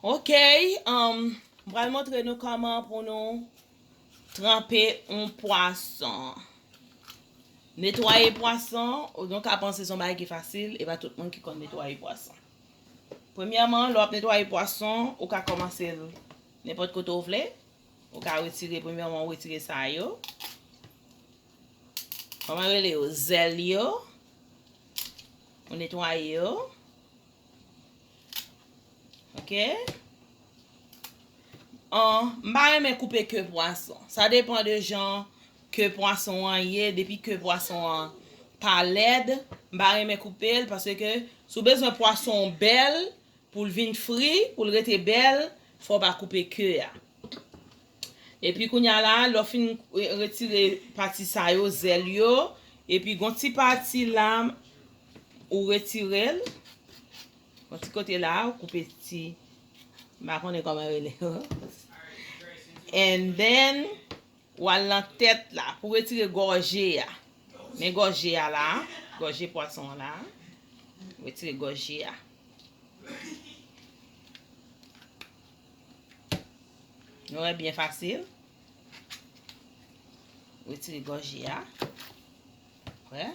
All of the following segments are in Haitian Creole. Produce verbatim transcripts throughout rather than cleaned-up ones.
Ok, um, m pral montre nou kòman pou nou tranpe yon pwason. Netwaye pwason, nou ka panse se yon bagay ki fasil, e pa tout moun ki konn netwaye pwason. Premyèman, lè w ap netwaye pwason, ou ka kòmanse l nenpòt kote w vle. Ou ka retire, premyèman, ou retire sa yo. Kòman rele yo? Zèl yo. Ou netwaye yo. Ok? An, m pa renmen koupe ke pwason. Sa depan de jan ke pwason an ye. Depi ke pwason an pa lèd, m pa renmen koupe l, paske si w bezwen pwason w bèl, pou l vin fri, pou l rete bèl, fò w pa koupe ke a. Epi kounye a la, lè w fin retire pati sa yo, zèl yo, epi gon ti pati la, ou retire l. Gon ti kote la, ou koupe ti, m pa konnen kòman rele yo. And then, w al nan tèt la, pou retire gòje a. Men gòje a la, gòje pwason an la. Retire gòje a. Nou wè, byen fasil. Retire gòje a. Wè.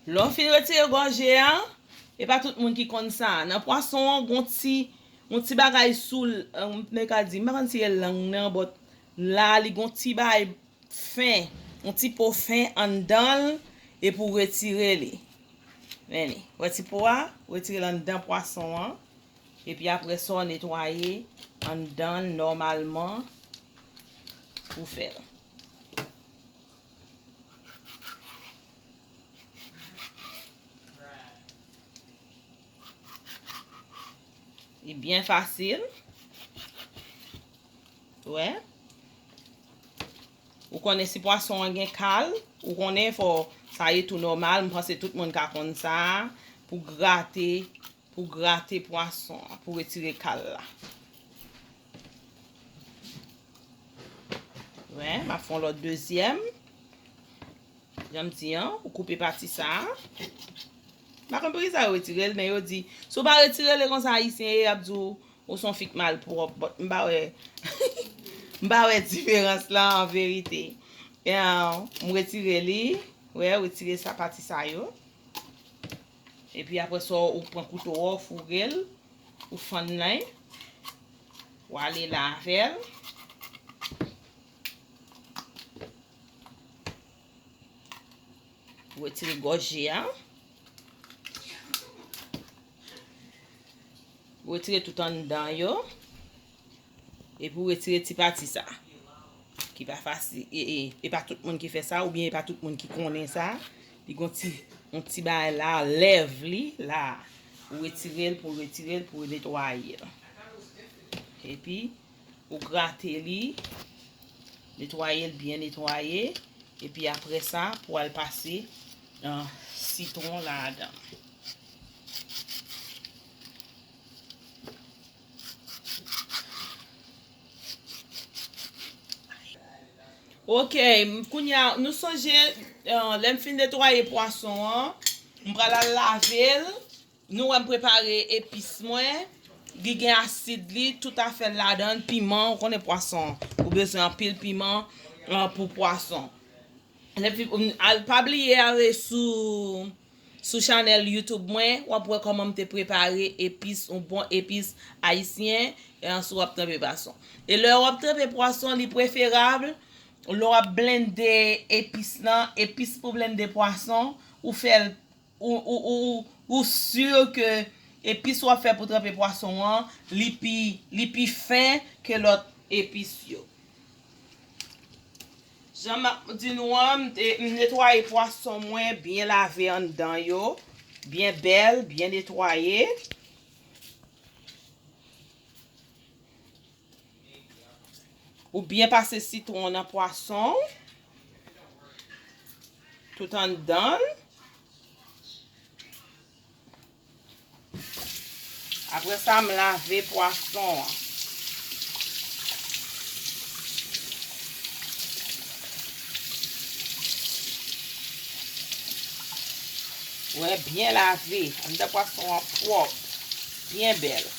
Lè w fin retire gòje a, e pa tout moun ki konn sa. Nan pwason an, gon ti, yon ti bagay sou l, eh, m te ka di, m pa konn si e lang nan, but la, li gon ti bagay fen, yon ti po fen anndan l, epi w retire li. Men li, wè ti po a, retire l anndan pwason an, epi apre sa, w netwaye anndan l nòmalman pou fè l. Li byen fasil. Wè. Ou konnen si pwason an gen kal, ou konnen fò sa ye tou nòmal. M panse tout moun ka konn sa. Pou grate, pou grate pwason an, pou retire kal la. Wè, m ap fè yon lòt dezyèm. Jan m di an, ou koupe pati sa a. M pa konn poukisa yo retire l, men yo di, si w pa retire l, e konsa Ayisyen ye, y ap di w, ou se yon fi k malpwòp. But m pa wè, m pa wè diferans lan an verite. E, m retire li, wè, retire sa, pati sa yo. Epi apre sa, ou pran kouto a, ou foure l, ou fann li, ou ale lave l. Ou retire gòje a. Ou retire tout anndan yo. Epi ou retire ti pati sa. Ki pa fasil. E, e, e pa tout moun ki fè sa, oubyen e pa tout moun ki konnen sa. Li gon ti, yon ti bagay la, lèv li, la. Ou retire l, pou retire l, pou netwaye l. Epi, ou grate li, netwaye l byen netwaye, epi apre sa, pou al pase, ah, sitwon ladan. Ok, m, kounye a, nou sonje, ah, lè m fin netwaye pwason an, m pral al lave l. Nou wè m prepare epis mwen. Li gen asid li, tout afè l ladan l, piman, ou konnen pwason. Ou bezwen anpil piman, ah, pou pwason. Lè fi-, al, pa bliye ale sou, sou chanèl YouTube mwen, w ap wè kòman m te prepare epis, yon bon epis ayisyen, e ansou w ap tranpe pwason. E lè w ap tranpe pwason, li preferab, lè w ap blende epis lan, epis pou blende pwason, ou fè l ou, ou, ou, ou, ou si ke epis w ap fè pou tranpe pwason an, li pi, li pi fen ke lòt epis yo. Jan m ap di nou an, m te, m netwaye pwason mwen, byen lave anndan yo, byen bèl, byen netwaye. Ou byen pase sitwon nan pwason. Tout anndan l. Apre sa, m lave pwason an. Wè, byen lave. Anndan pwason an pwòp. Byen bèl.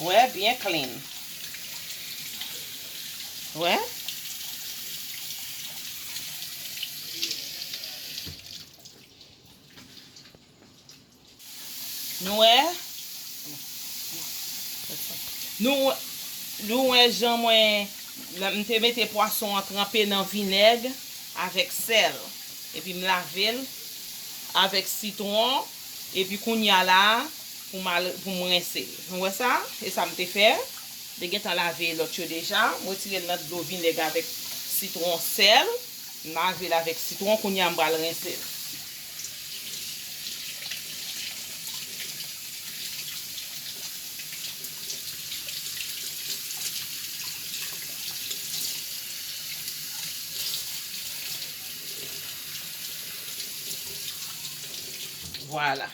Wè, byen clean. Wè. Nou wè? Nou, nou wè jan mwen, m te mete pwason an tranpe nan vinèg avèk sèl. Epi m lave l avèk sitwon. Epi kounye a la, pou m al, pou m rense l. Nou wè sa? E sa m te fè. M te gentan lave lòt yo deja. M retire l nan dlo vinèg avèk sitwon, sèl. M lave l avèk sitwon. Kounye a m pral rense l. Vwala.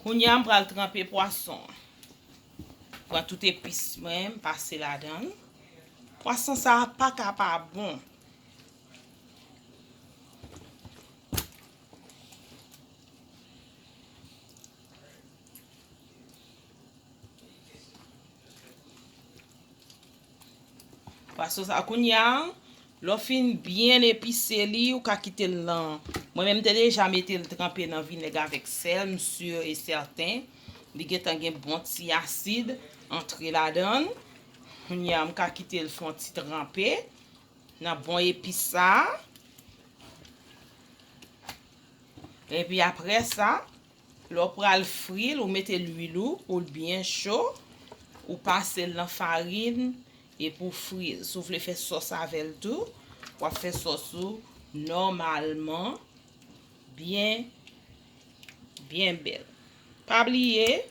Kounye a, m pral tranpe pwason an. Pran tout epis mwen, m pase ladan l. Pwason sa a pa ka pa bon. Pwason sa, kounye a, lè w fin byen epise li, ou ka kite l nan, mwen menm, m te deja mete l tranpe nan vinèg avèk sèl, m si e sèten. Li gentan gen bon ti asid antre ladan l. Kounye a, m ka kite l fè yon ti tranpe nan bon epis sa a. Epi apre sa, lè w pral fri l, ou mete lwil ou, ou l byen cho, ou pase l nan farin, epi w fri l. Si w vle fè sòs avè l tou, w ap fè sòs ou nòmalman, byen, byen bèl. Pa bliye,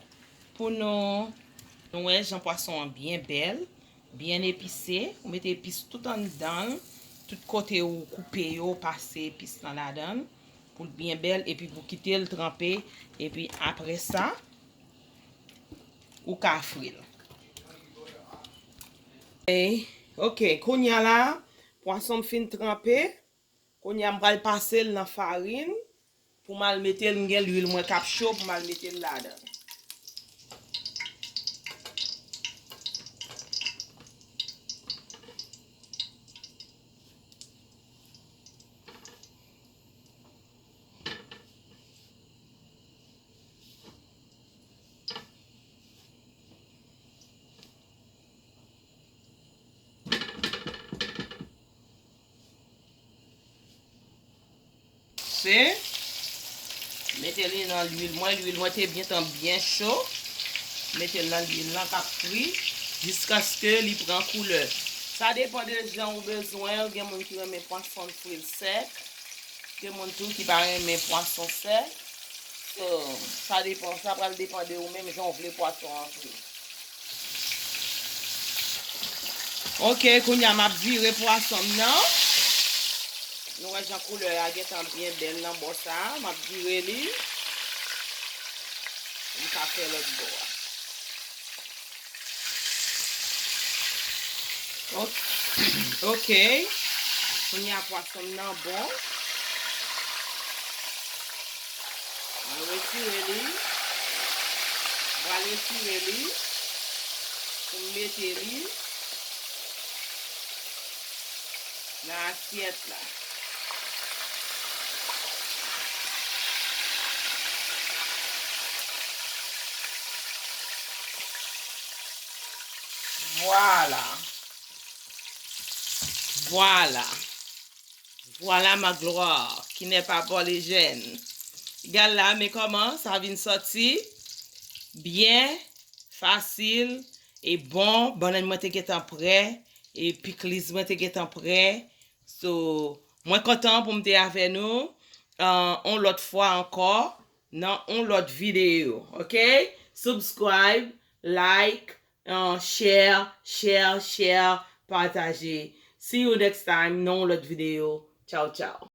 pou nou, nou wè jan pwason an byen bèl, byen epise. Ou mete epis tout anndan l. Tout kote ou koupe yo, ou pase epis lan ladan l pou l byen bèl, epi pou kite l tranpe, epi apre sa, ou ka fri l. E, ok, kounye a la, pwason m fin tranpe. Kounye a, m pral pase l nan farin pou m al mete l. M gen lwil mwen k ap cho pou m al mete l ladan. Se, mete li nan lwil mwen. Lwil mwen te gentan byen cho. Mete l nan lwil lan k ap fri jiskaske li pran koulè. Sa depann de jan ou bezwen l. Gen moun ki renmen pwason fri l sèk. Gen moun tou ki pa renmen pwason sèk. So, sa depann, sa pral depann de ou menm jan w vle pwason an fri. Ok, kounye a m ap vire pwason m nan. Nou wè jan koulè a gentan byen bèl nan bò sa a. M ap vire li. M ka fè lòt bò a. Ok. Ok. Kounye a pwason m nan bon. Mwen retire li. Mwen retire li. Pou m mete li nan asyèt la. Vwala. Vwala. Vwala ma gloire, qui n'est pas pour les jeunes. Gad la, men kòman sa vin sòti. Byen, fasil, e bon. Bannann mwen te gentan prè, e pikliz mwen te gentan prè. So, mwen kontan pou m te avè nou, uh, on lòt fwa ankò, nan on lòt videyo, ok? Subscribe, like, uh, share, share, share, pataje. See you next time nan on lòt videyo. Tchao, tchao.